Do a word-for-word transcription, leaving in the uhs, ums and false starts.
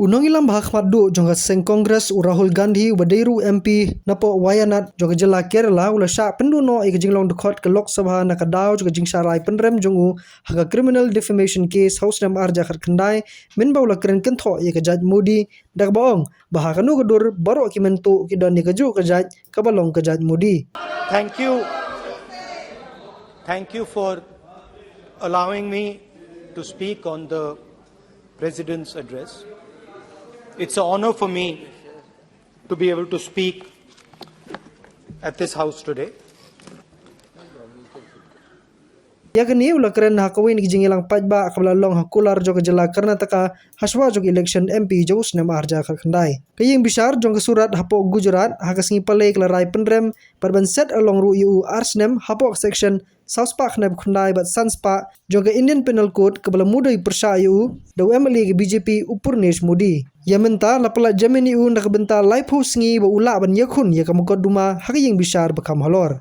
U nongïalam ba hakhmat duh jong ka seng Congress u Rahul Gandhi uba dei ruh u M P napoh Wayanad jong ka jylla Kerala u la shah pynduh noh ïa ka jinglong dkhot ka Lok Sabha na ka daw jong ka jingshah rai pynrem jong u ha ka criminal defamation case ha u snem ar hajar khatkhyndai, mynba u la kren kynthoh ïa ka jait Modi da kaba ong ba ha kano ka dur baroh ki mynta ki don ïa kajuh ka jait kaba long ka jait Modi. Thank you. Thank you for allowing me to speak on the President's address. It's an honor for me to be able to speak at this House today. Ïa kane u la kren ha kawei na ki jingïalang paidbah kaba la long ha kular jong ka jylla Karnataka hashwa jong ka election M P jong u snem ar hajar khatkhyndai. Ka ïing bishar jong ka Surat hapoh Gujarat ha ka sngi Palei ka la rai pynrem bad ban set along ruh ïa u ar snem hapoh ka section saw spah khyndai phew khyndai bad san spah jong ka Indian Penal Code kaba la mudui pyrshah ïa u da u M L A ka B J P u Purnesh Modi. Ïa mynta la pyllait jamin ïa u na ka bynta laiphew sngi ba u lah ban ïakhun ïa ka mukotduma ha ka ïing bishar ba kham halor.